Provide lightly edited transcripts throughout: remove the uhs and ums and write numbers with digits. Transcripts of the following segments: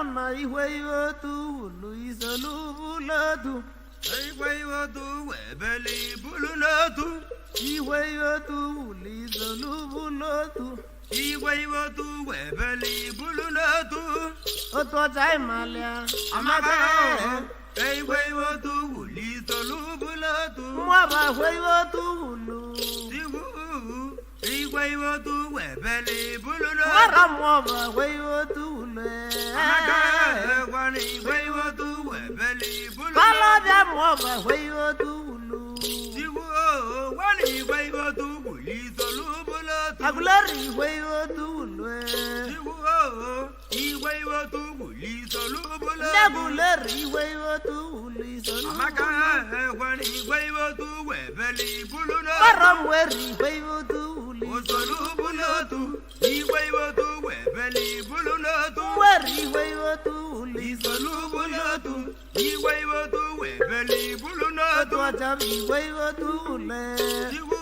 bụ na igwe ihe otu wulu isolu bụlụ otu. Igwe ihe otu webeli bulu n'otu. Igwe ihe otu wulu isolu bụlụ otu. Igwe ihe otu webeli bulu n'otu. Otu ọcha ịmalịa. Amaka, igwe ihe otu wuli isolu bulu otu. Nwa bụ agwa ihe otu wulu. Igwu, igwe ihe otu webeli bulu n'otu. Nwara mmụọ bụ agwa ihe otu wulu. Amaka, gwana igwe ihe otu webeli bulu n'otu. Kalọbịa mmụọ bụ agwa ihe otu wulu. Igwu, gwana igwe ihe otu wuli isolu bulu otu. Agụleri igwe ihe otu wulu. Igwu, igwe ihe otu wuli isolu bulu Ndị otu. agụleri igwe ihe otu wulu isolu. Amaka, gwana igwe ihe otu webeli bulu n'otu. Nwara mwere igwe ihe otu wulu. Usoro bulu otu, igwe ihe otu webeli bulu n'otu. Mwere igwe ihe otu wulu. Isolu bulu otu, igwe ihe otu webeli bulu Otu n'otu. ọcha bụ igwe ihe otu wulu. Igwu,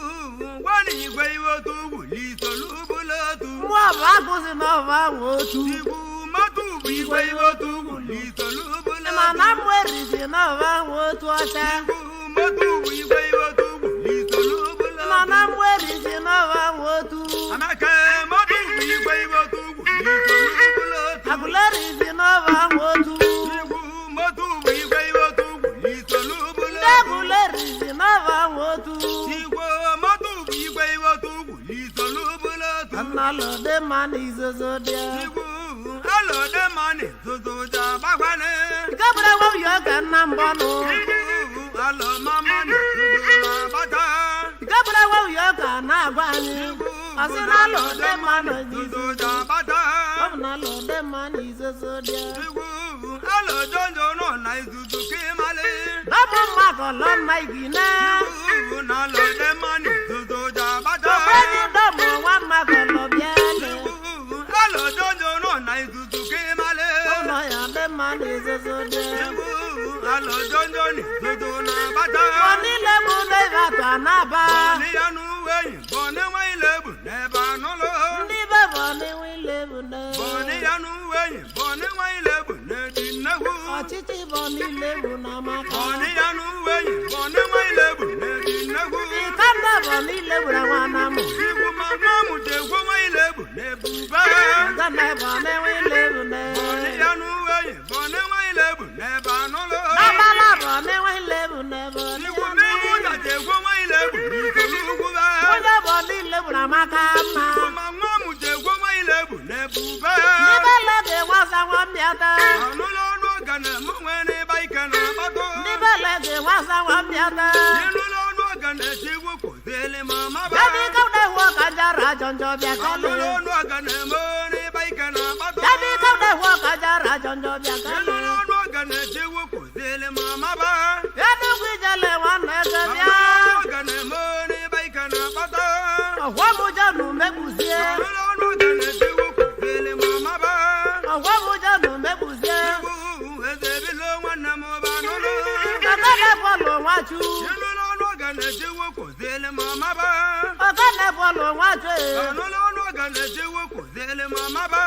gwana igwe ihe otu wuli isolu bulu otu. Mmụọ bụ agụzi na ọba ahụ otu. Igwu mmadụ bụ igwe ihe otu wuli isolu bulu Ma otu. na mwerizi na ọba ahụ otu ọcha. Igwu mmadụ bụ igwe ihe otu wuli isolu bulu Ma otu. na mwerizi na ọba ahụ otu. Amaka, mmadụ bụ igwe ihe otu wuli isolu bulu otu. Agụlerizi na ọba ahụ otu. Igwu mmadụ bụ igwe ihe otu wuli isolu bulu Ndị otu. agụlerizi na ọba ahụ otu. Igwe mmadụ bụ igwe ihe otu wuli isolu bulu otu. Nnalode ma na izozo dị. Igwu alode mani zozo ja gbagwane. Gabra nwa ka nna mbọnụ. Igwu alo mama ni zozo na bata. Gabra nwa ka na-agwa anyị. Igwu Ọsị na alode ma na zozo izozo. ja bata. Ọ bụ na alode ma na izozo dị. Igwu alojonjo nọ na izuzu kimale. Dọ́mú mmadụ lọ na igine. Igwu na alode mani zozo ja bata. Okwenye dọ́mú nwa mmadụ lọ bịa ele. Igwu alojonjo nọ na izuzu kimale. Ụlọ ya dị mma na izozo dị. Igwu alojonjo ni zozo na bata. Ọ niile bụ n'ebe atọ anaba. Bọ̀ní yanu wẹ̀yìn, bọ̀ní wọ́n ilé bù n'ẹ̀bà nọ́lọ́. Ndị be bụ n'iwu ile bụ ne. Bọ̀ní yanu wẹ̀yìn, bọ̀ní wọ́n ilé bù n'ẹ̀dì nnegwu. Ọchịchị bụ niile bụ na amaka. Bọ̀ní yanu wẹ̀yìn, bọ̀ní wọ́n ilé bù n'ẹ̀dì nnegwu. Ikanda bụ niile bụ na nwa na mụ. Igwu ma nwa mụ jegwu wọ́n ilé bù n'ebube. Gana bụ n'iwu ile bụ ne. Bọ̀ní yanu wẹ̀yìn, bọ̀ní wọ́n ilé bù n'ẹ̀bà nọ́lọ́. N'abala bụ n'iwu ile bụ ne bụ Igwu mẹ́wù jàjẹ̀gwu wọ́n ilé bù n'ìtòlúgwu bá. Onye bụ niile bụ na amaka mma. Igwu ma nwa mụ jegwu wọ́n ilé bù n'ebube. Ndị be lege nwasa nwa mbịata. Anụlọ ọnụ ọga na mụ nwere ịba ike na-akpatụ. Ndị be lege nwasa nwa mbịata. Ịnụlọ ọnụ ọga na-eti egwu kwụsịrị ma maba. Yabi kawde wo kajara jonjo bịa kale. Anụlọ ọnụ ọga na-eme n'ịba ike na-akpatụ. Yabi kawde wo kajara jonjo bịa kale. Ịnụlọ ọnụ ọga na-eti egwu kwụsịrị ma maba. Enugwu ijele nwanne eze bịa. Anụlọ ọnụ ọga na-eme n'ịba ike na-akpatụ. Ọgwọmụjọ nu megbuzie. Anụlọ ọnụ ọga na-eti egwu kwụsịrị ma maba. Ọgwọmụjọ nu megbuzie. Egwu eze bilo nwanne m ọba nụlọ. Ọgọdẹ bọọlụ nwachu. Ịnụlọ ọnụ ọga na-eti egwu kwụsịrị ma maba. Ọgọdẹ bọọlụ nwachu. Anụlọ ọnụ ọga na-eti egwu kwụsịrị ma maba.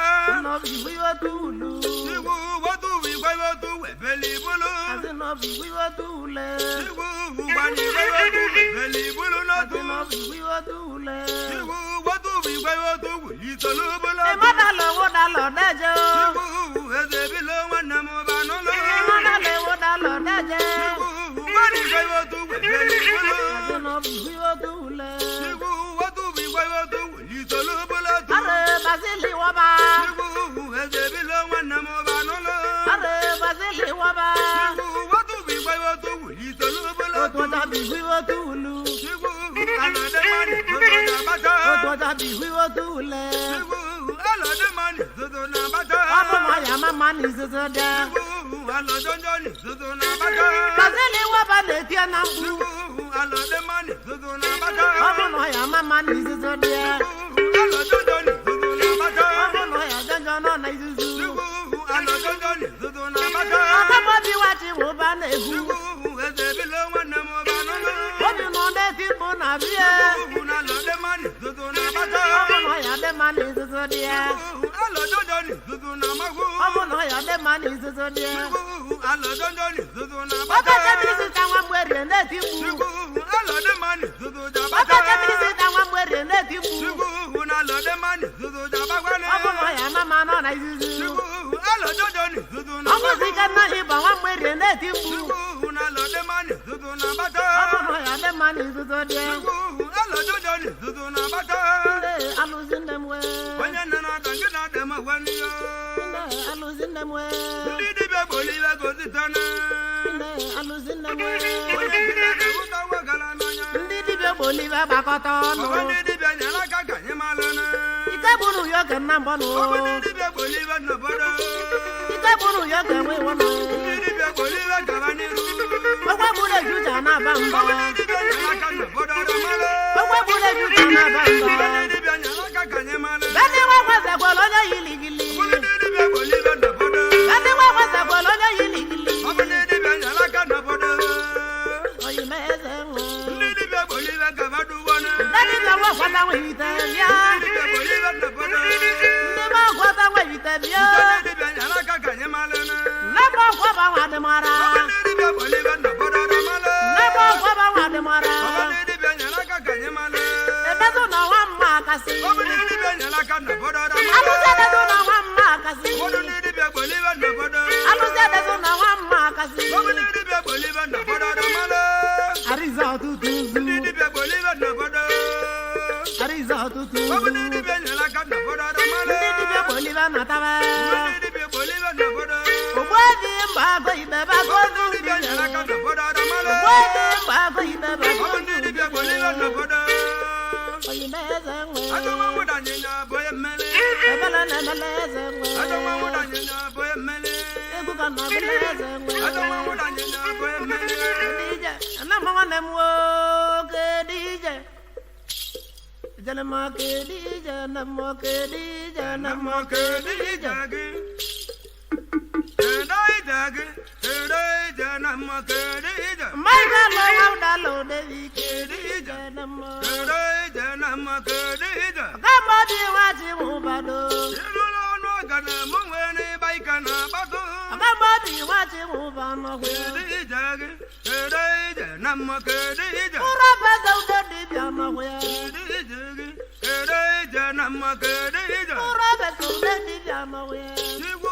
Nọbụ igwe otu ulu. Igwu wotu igwe wotu webeli bulu. Asị nọbụ igwe otu ule. Igwu gbani igwe wotu webeli bulu n'otu. Asị nọbụ igwe otu ule. Igwu wotu igwe wotu wuli tolu bulu. Ịmadalọ wụdalọ deje. Igwu eze bilo nwanne m ba n'ụlọ. Ịmadalọ wụdalọ deje. Igwu gbani igwe wotu webeli bulu. Asị nọbụ igwe otu ule. Igwu wotu igwe wotu wuli tolu bulu. Are Basili waba. Igwu eze bilo nwanne m ba n'ụlọ. Are Basili waba. Igwu wotu igwe wotu wuli tolu bulu. Otu ọcha bụ igwe otu ulu. Igwu alọdẹ mani zozo na bata. Otu ọcha bụ igwe otu ule. Igwu alọdẹ mani zozo na bata. Ọ bụ ma ya mama na izozo dị. Igwu alọdọnjọ ni zozo na bata. Basili waba na-eti na mkpu. Igwu alọdẹ mani zozo na bata. Ọ bụ na ya mama na izozo dị. Igwu alọdọnjọ ni zozo na bata. Ọ bụ na ya jọjọ nọ na izuzu. Igwu alọdọnjọ ni zozo na bata. Ọkọmọbi wachi wụba na-egwu. Igwu eze bilo nwanne m ba n'ụlọ. Obi nọ na-eti mkpu na bie. Igwu alọdẹ mani zozo na bata. Ọ bụ na ya dị dị mma na izuzu dị ya. Alọjọjọ ní zuzu na magwu. Ọ bụ na ọ ya dị mma na izuzu dị ya. Chukwu alọjọjọ ní zuzu na Ọkọ bata. mmiri sita nwa mgbe rie na-eti mkpu. Chukwu alọdịmma ní zuzu Ọkọ jabata. mmiri sita nwa mgbe rie na-eti mkpu. Chukwu na alọdịmma ní zuzu jabakwane. Ọ bụ na ọ ya ama ma nọ na izuzu. Chukwu alọjọjọ ní zuzu na Ọnwụ magwu. si ike nna ịba nwa mgbe rie na-eti mkpu. Chukwu na alọdịmma ní zuzu na bata. Ọ bụ na ọ ya dị mma na izuzu dị ya. Chukwu alọjọjọ ní zuzu na bata. Nne alụzi nne m wee. Onye nne na-ada nke na-ada m agwa n'iyo. Nne alụzi nne m wee. Ndị dibịa gboliwe gozitana. Nne alụzi nne m wee. Onye nkiri na-ewuta wegala n'anya. Ndị dibịa gboliwe gbakọta ọnụ. Ọbụ ndị dibịa nyere aka ka anyị malụ na. Ike bụrụ ya oge nna mbọ nụ. Ọ bụ ndị dibịa gboliwe n'obodo. Ike bụrụ ya oge nwe iwe nụ. Ndị dibịa gboliwe gaba n'iru. Ogwe gburu eju ja na-aba Ọ mba. bụ ndị dibịa nyere aka n'obodo ọdọmalụ. Ogwe gburu eju ja na-aba Ọ bụ mba. ndị dibịa nyere aka ka anyị malụ. Gani nwa gwazakwala onye yiligili. Ọ bụ ndị dibịa gboliwe n'obodo. Gani nwa gwazakwala onye yiligili. Ọ bụ ndị dibịa nyere aka n'obodo. Oyime eze nwe. Ndị dibịa gboliwe gaba duwọnụ. Ndị dibịa nwa gwata nwe ite bịa. Ndị dibịa gboliwe n'obodo. Ndị ma gwata nwe ite bịa. Ndị dibịa nyere aka ka anyị malụ na. Nne ma gwaba nwa dị mara. Ọ bụ ndị dibịa gboliwe n'obodo ọdọmalụ. Nne ma gwaba nwa dị mara. Ọ bụ ndị dibịa nyere aka ka anyị malụ. Ebezu na nwa mma akasị. Ọ bụ ndị dibịa nyere aka n'obodo ọdọmalụ. Alụsị ebezu na nwa mma akasị. Ụfọdụ ndị dibịa gboliwe n'obodo. Alụsị ebezu na nwa mma akasị. Ọ bụ ndị dibịa gboliwe n'obodo ọdọmalụ. Ariza ọtụtụ Ndị nzu. dibịa gboliwe n'obodo. Ariza ọtụtụ Ọ bụ nzu. ndị dibịa nyere aka n'obodo ọdọmalụ. Ndị dibịa gbolibe nataba. Ndị dibịa gboliwe n'obodo. Ogbuefi mba agụ ibe Ọ bụ bagodu ndị dibịa nyere aka n'obodo ọdọmalụ. Ogbuefi mba agụ ibe Ọ bụ bagodu ndị dibịa gboliwe n'obodo. Oyime eze nwe. Ajọ nwa nwụda anyịnya bụ onye mmeli. Ebele na emele eze nwe. Ajọ nwa nwụda anyịnya bụ onye mmeli. Egwu ka na abụla eze nwe. Ajọ nwa nwụda anyịnya bụ onye mmeli. Kedije, nne m nwanne m nwoke dije. Ejele m kedije, nne m kedije, nne m kedije. Gị. Kedu ije gị? Kedu ije na mma kedu ije? Michael Ọnwụdalụ Devi kedije, nne m. Kedu ije na mma kedu ije? Ọkamọdị nwa Chinwụbado. Ịrụrụ ọnụ ọga na mụ nwere ịba ike na agbatụ. Ọkamọdị nwa Chinwụba nọkwa. Kedu ije gị? Kedu ije na mma kedu ije? Ụra fesa udo dibịa nọkwa ya. Kedu ije gị? Kedu ije na mma kedu ije? Ụra fesa udo dibịa nọkwa ya. Chukwu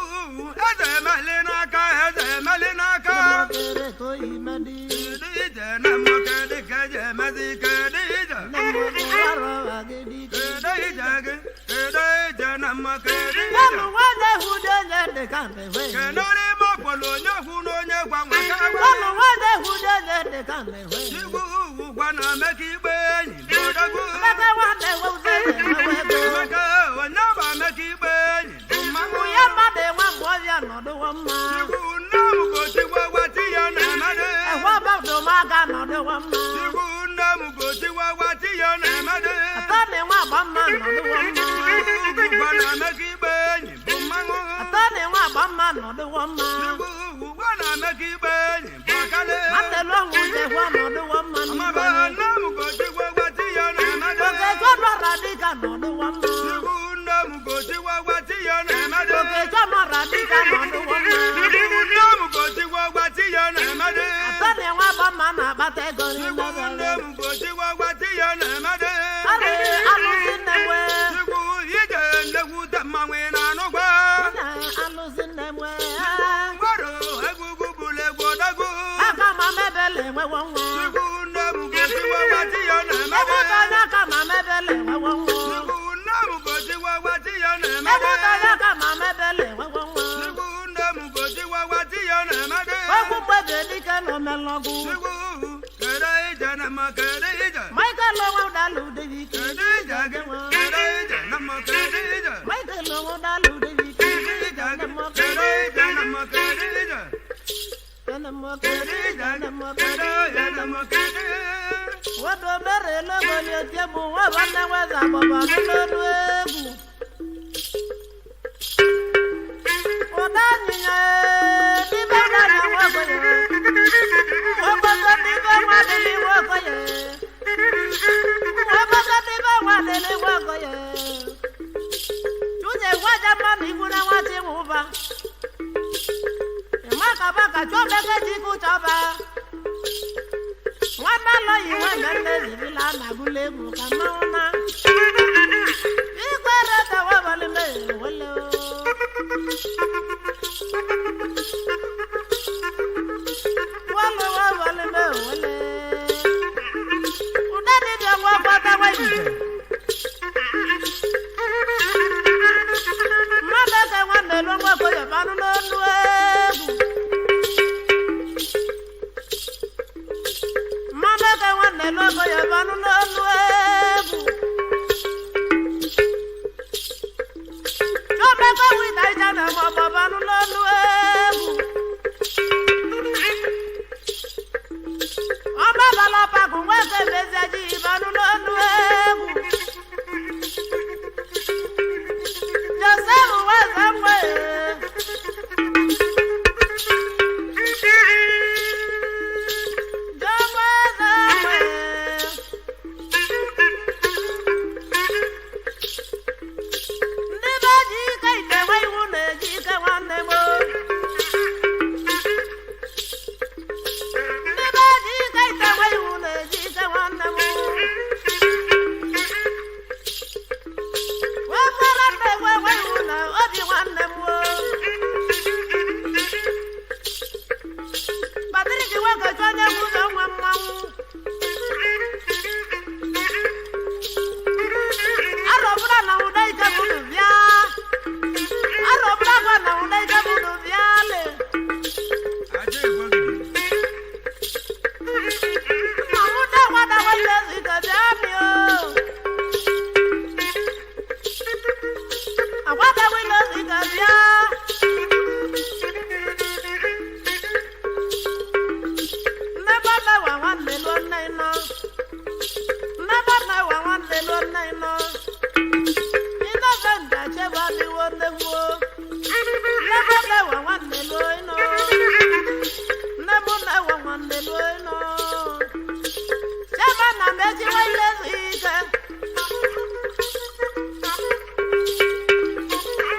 eze emeli n'aka eze emeli n'aka. Nne m kere ka oyi medi. Kedu ije na mma kedu ka eji emezi kedu ije? Nne m kere ọrụ agidi. Kedu ije gị? Kedu ije na mma kedu ije? Nwanụ nwanne hụdo onye dị ka mmewe. Kedu n'ime ọpọlọ onye kwu na onye gwa nwa ka agwa? Nwanụ nwanne hụdo onye dị ka mmewe. Chukwu gwa na Emeka ikpe enyi bụ odogwu. Emeka nwanne hụdo onye nwe ego. Emeka onye bụ Emeka ikpe enyi bụ mmanwụ. Ya mmadụ enwe mgbe ọbịa nọdụwo mma. Chukwu nne m gochikwa gwa chi ya na-emede. Ekwe ọbọdụ m aka nọdụwo mma. Chukwu nne m gochikwa gwa chi ya na-emede. Atọ na enwe agba mma nọdụwo mma. Chukwu gwa na Emeka ikpe enyi bụ mmanwụ. Atọ na enwe agba mma nọdụwo mma. Chukwu gwa na Emeka ikpe enyi bụ ọkale. Atelu ọnwụ jekwa nọdụwo mma Amaba n'igwe. nne m gochikwa gwa chi ya na-emede. Okecho nọra dịka nọdụwo mma. Chukwu nne m gochikwa gwa chi ya na-emede. Okecho nọra dịka nọdụwo mma. Chukwu nne m gochikwa gwa chi ya na-emede. Atọ na enwe agba mma na-akpata ego n'ime Chukwu nne ebe. m gochikwa gwa chi ya na-emede. Arị alụsị nne m wee. Chukwu ije nnekwute mmanwụ ị na-anụkwa. Nna alụsị nne m wee. Ngwaro egwugwu bụlụ egwu odogwu. Aka ma mebele enwewo nwa. Chukwu nne m gochikwa gwa chi ya na-emede. Ewuta onye aka ma mebele enwewo nwa. Chukwu nne m gochikwa gwa chi ya na-emede. Ewuta onye aka ma mebele enwewo nwa. Chukwu nne m gochikwa gwa chi ya na-emede. Okwu mgbe dike na omelọgụ. Chukwu kedu ije na mma kedu ije? Michael Onwudalu David. Kedu ije gị? Kedu ije na mma kedu ije? Michael Onwudalu David. Kedu ije gị? Kedu ije na mma kedu ije? Kedu ije gị? Kedu ije na mma kedu ije? Wado mere logo ni otiegbu nwa nwanne nweze agbaba n'olu egwu. Ụda anyịnya ee, dibịa na-anya nwa okoye. Obodo dibịa nwa dịrị nwa okoye. Obodo dibịa nwa dịrị nwa okoye. Ịmakaba ka chọmeke ji kụchọba. Nwanne alọghị nwanne nne zibila na-agụla egwu ka mmanwụ na. Igwe retawa abalị mewele o. Wale wa wale mewele. Ụda dibịa nwa gbatawa ije. Mmadụ ka nwanne lụọ nwa okoye banụ n'ọnụ egwu. Mmadụ ka nwanne lụọ okoye banụ n'ọnụ egwu. Chọmeke wita ija na mọbọ banụ n'ọnụ egwu. Ọba balọpakụ nwoke mezie ji banụ n'ọnụ egwu. Joseph Wazamwe. Jowazamwe. Ndị be ji ike ite nwa iwu na-eji ike nwanne m o. Ndị be ji ike ite nwa iwu na-eji ike nwanne m o. Wekwara nne gwe nwa iwu na obi nwanne m o. Patrick Nwokechi onye bụ ụzọ nwe mmanwụ. Arọbụla na ụda ike bụrụ bịa. Arọbụla gwa na ụda ike bụrụ bịa le. Aja egwogide. Nna m ụda gwada nwanne eze ike bịa mi o. Agwada nwanne eze ike bịa. Nne baba wa nwanne lụọ nne ịnọ. Nne baba wa nwanne lụọ nne ịnọ. Ịnọfe ndache bụ adịwo nnegwu. Nne baba wa nwanne lụọ ịnọ. Nne mụ na wa nwanne lụọ ịnọ. Chebe na mechi nwanne eze ike.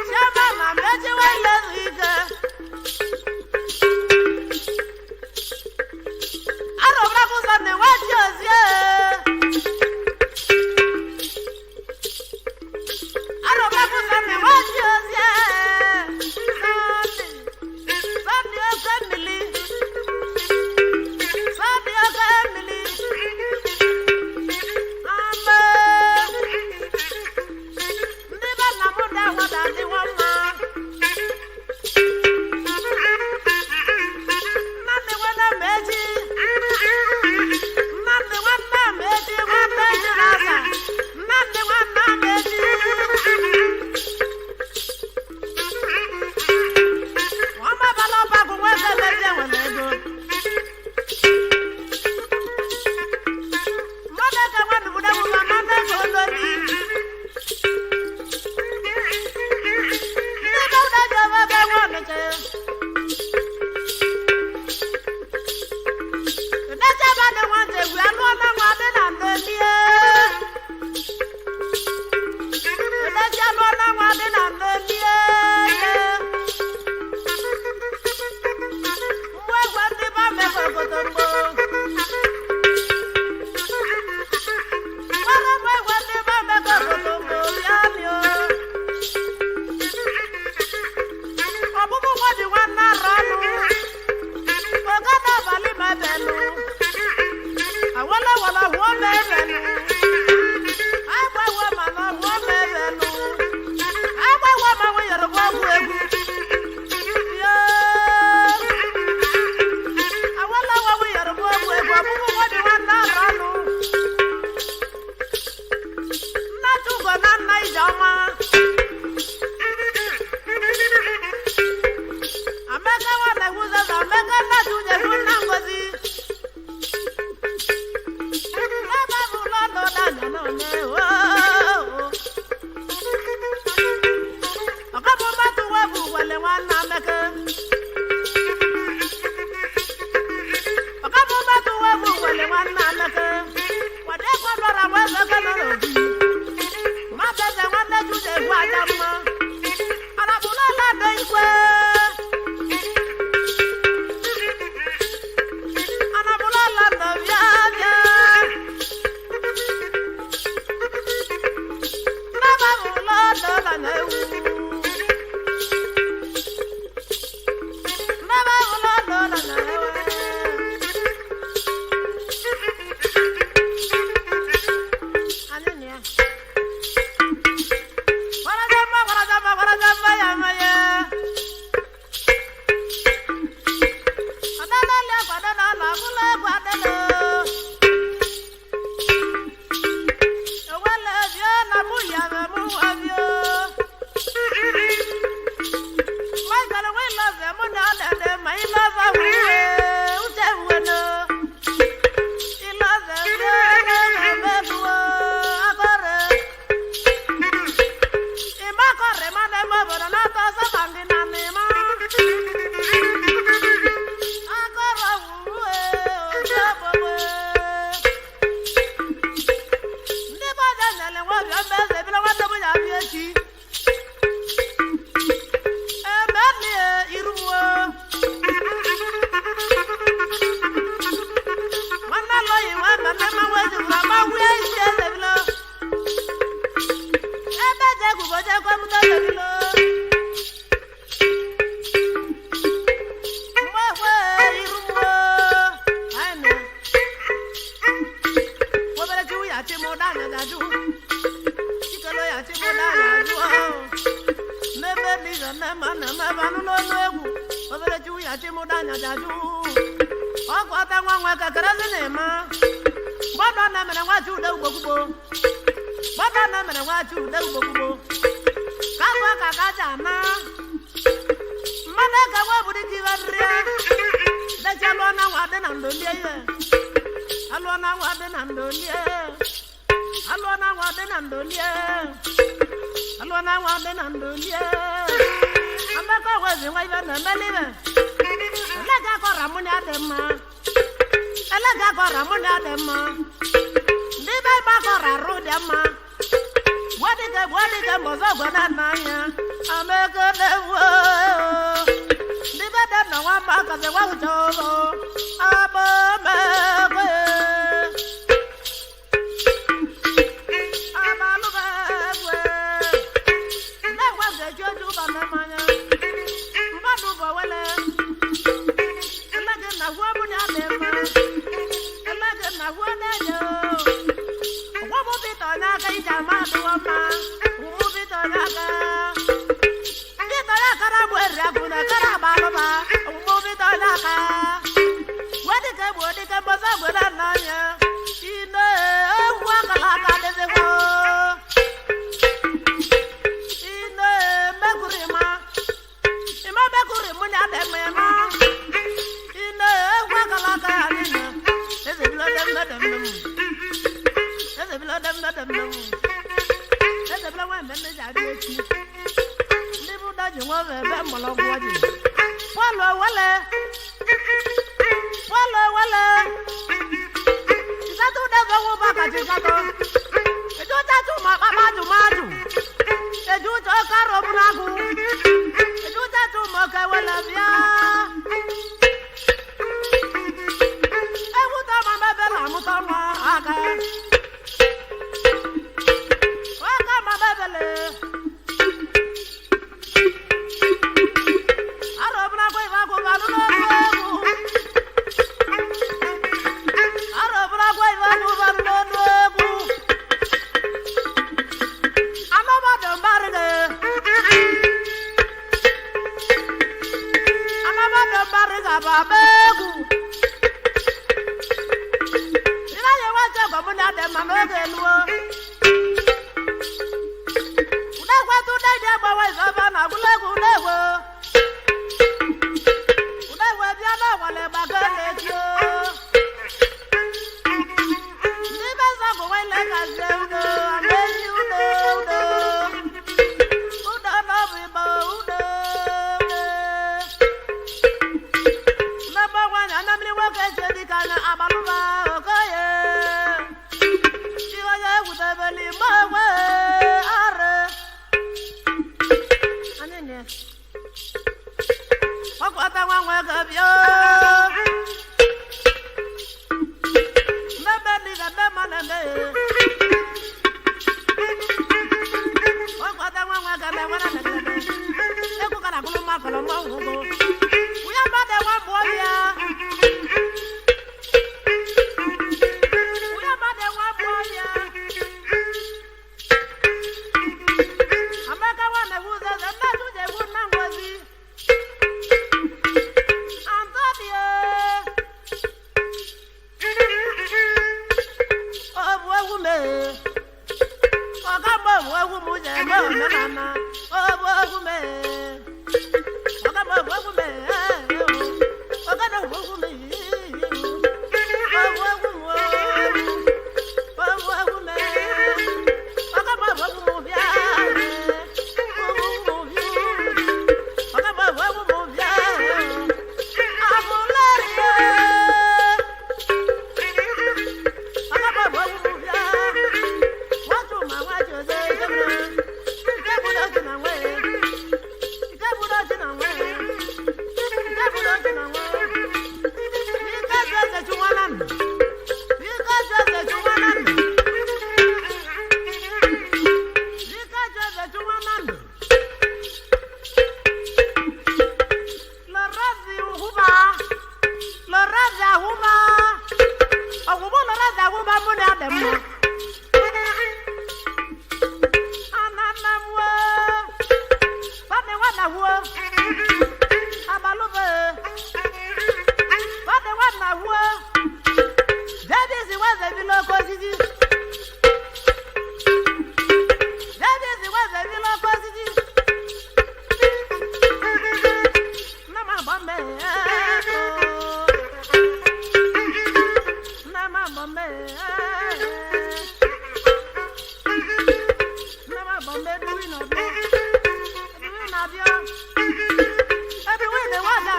Chebe na mechi nwanne eze ike. Arọbụla ụzọ na-enwe ji ozie. Arọbụla ụzọ na-enwe ji ozie. Sọnde, Sọnde oke mmiri. Sọnde oke mmiri. Ama. Ndị be nna m dị awada adịwo mma. Nnamdị nwanne m echi. Nnamdị nwanne m echi, nwanne echi na-asa. Nnamdị nwanne m echi. Ọma bala ọbagụ nwoke mezie nwere ego. Mmadụ ka nwanne bụ debụ ma mmadụ ka ololi. Ndị be ụda ji ebe ebe nwa ọnịcha. Ọbụbụ nwa dị nwanne arụ ọnụ. Ọgada abalị ma ebelu. Awolowolo huo m ebelu. Agbawo ma na huo m ebelu. Agbawo ma nwe Yoruba ọgwụ egwu. Yoo. Awolowo nwe Yoruba ọgwụ egwu. Ọbụbụ nwa dị nwanne arụ ọnụ. Nna Chugo na nna Ijeọma. Amaka nwa na-egwuzo na Amaka nna Chugo nna Ngozi. Igwe. Obi ọma eze bila nwanne m ya abịa echi. Emelie iruwo. Nwanne alọghị nwa mmemme ma nwa ejigbo ama gwuo isi eze bilo. Ebe je egwugo je kwemụta eze bilo. Mgbe iruwo. Anyị nọ. Obere chi wuya chi mụ danya jaju. Chikelo ya chi mụ danya jụ. N'ebe n'ize nne ma na eme anụ n'ọnụ egwu. Obere chi wuya chi mụ danya jaju. Ọkụ ọta nwa nwa kekerezi na ịma. Gbọdọ na mere nwa chi ude ugbogbo. Gbọdọ na mere nwa chi ude ugbogbo. Ka afọ ka ka ja na. Mmanụ eke nwa buru ike ibe nri. Dechi alụọ na nwa dị na ndolie ihe. Alụọ na nwa dị na ndolie. Alụọ na nwa dị na ndolie. Alụọ na nwa dị na ndolie. Amaka wezi nwa ibe na emelibe. Elega kọrọ mụ na adị mma. Elega kọrọ mụ na adị mma. Ndị be ịgba kọrọ arụ dị mma. Gwadike gwadike mbọzọ gwa na nna anya. Amaka na-ewu. Ndị be dị na nwa mma kasị nwa uche ọzọ. Abamekwe. Abalụbekwe. Ndị gwa ga-eji oju ụba na mmanya. Mmadụ bụ wele. Elege na hụ ọbụ na adị mma. Elege na hụ na-enye. Ụgbọbụ Pita onye aka iji ama adịwo mma. Ụgbọ Pita onye aka. Pita onye aka na-abụ eriri agụ na ekere agba alụba. Ụgbọ Pita onye aka. Wedike bụ odike mbọsọ gwere nna anya. Ine egwu akara aka dịzikwa. Ine mekuri ma. Ịma mekuri mụ na adị mma ịma. Ine egwu akara aka ya niile. Eze bilo dem na dem dem. Eze bilo dem na dem dem. Eze bilo nwa mmemme ji abịa echi. Ndị bụ daji nwa ọzọ ebe mgbọrọgwụ ọjị. Pọlụ wele. Pọlụ wele. Ìsátú dẹ́gbẹ̀ wọ́n bá kàtí sátọ́. Èjú tẹ́tù mà pápá jù má jù. Èjú tó kárò múnágù. Èjú tẹ́tù mọ̀ kẹwẹ́lẹ̀ bíá. Ewu tó ma bẹ́bẹ́ làmútọ́ mọ́ aka. Ọkà ma bẹ́bẹ́ lè. Arò múnágù ìfàkù bàlú lọ́dún egwu. Arò múnágù ìfàkù bàlú lọ́dún egwu. Anọ́bọ̀dọ̀ ń bá rí gẹ̀. Anọ́bọ̀dọ̀ ń bá rí gà bàbá egwu. Ịnaghị enwe nchekwa mụ na adị mma n'oge eluo. Udegwe tụ ude ji agbawa ife na agwụla egwu udegwe. Udegwe bịa n'ọnwale gbakọ na-echi o. Ndị be nzọgụ nwele gazie udo, amaechi udo udo. Udo n'ọbụ igbo udo udo. Mmemme nwanyị anamiri nwoke che dịka anya agbalụba okoye. Ihe onye egwutebeli ma onwe arị. Anyị nị. Ọkwata nwa nwe ga bịa. Mmemme dị ka mmemme na-eme. Ọkwata nwa nwe ga na-enwe na na-eme. Egwu ka na-agụlụ mma kọrọ mma ọgwụgwụ. Wụnye mmadụ enwe mbụ ọbịa. Wụnye mmadụ enwe mbụ ọbịa. Amaka nwa na-egwu ụzọ eze, nne Chude egwu nna Ngozi. Antonio. Ọ bụ egwu mee. Ọga mgbe bụ egwu m ji eme omenala. Ọ bụ egwu mee. Ọga mgbe bụ egwu mee. Ọga na bụ egwu mee. Ọ bụ egwu m. Ọ bụ egwu mee. Ọga mgbe bụ egwu m bịa. Ọ bụ egwu m bịa. Ọga mgbe bụ egwu m bịa. Abụlari. Ọga mgbe bụ egwu m bịa.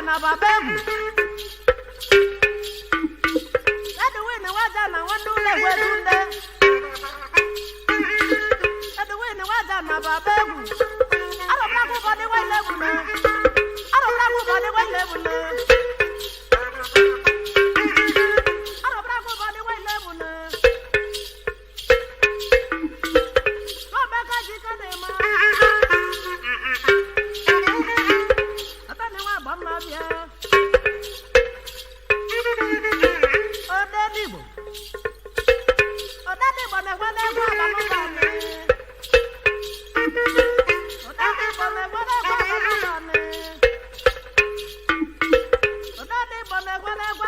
waja na baba egwu. Edwin waja na nwanne ụlọ egwu Tunde. Edwin waja na baba egwu. Arọbụla akwụkwọ dị nwanne egwu na. Arọbụla akwụkwọ dị nwanne egwu na. Arọbụla akwụkwọ dị nwanne egwu na. Ọbaka ji ka na-eme. Atani nwa agba mma bịa. Odenigbo. Odenigbo na-ekwe n'egwu abalị anị. Odenigbo na-ekwe n'egwu abalị anị. Odenigbo na-ekwe n'egwu